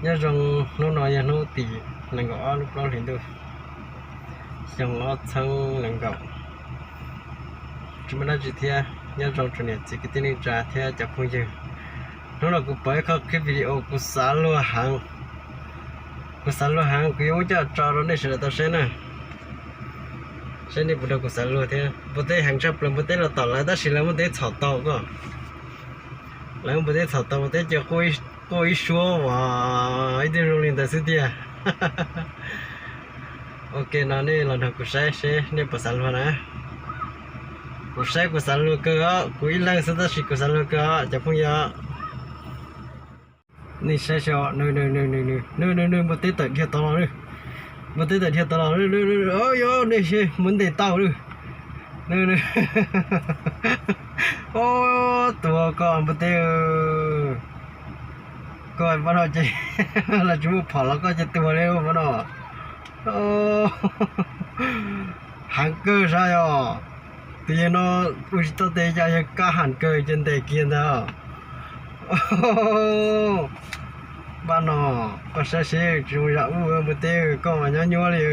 Nyob zoo, hnub no yog hnub tim nees nkaum ob lub plaub hlis ntuj, xyoo ob txhiab nees nkaum. Tsis muaj dab tsi thiab, nyob zoo tsoom niam txiv kwv tij neej tsa thiab cov phooj ywg. Hnub no kuv pom ib qho clip video kuv xav luag heev. Kuv xav luag heev, kuv yuav muab coj tso rau nej sawv daws tau saib na. Saib nej puas nrog kuv xav luag thiab. Npua teb heev tshaj plaws, npua teb los tom lawv tab sis lawv muaj teb txhom tau koj. Lawv muaj npua teb txhom tau, npua teb ces quaj ib suab uas ib tug zoo li ntawd xwb tiag. Ok, no nej los nrog kuv saib seb nej puas xav luag na. Kuv saib kuv xav luag kawg os, kuv ib leeg xwb tab sis kuv xav luag kawg os cov phooj ywg. Nej saib seb, nws nws nws nws nws nws nws nws npua teb tawm dhia tod los nws. Npua teb tawm dhia tod los, yog nej seb muab ntes tau nws. Nws nws, o, tua koj npua teb. Koj pab no ces los tsis muaj phom los koj ces tua li pab no. Heev kawg sab yog. Tus yawg no ua tsis tau tes cas yawg kab heev kawg ces ntes kiag ntag. Pab no, koj saib seb tsis zoo zam ub npua teb, koj mas nyob nyuab li.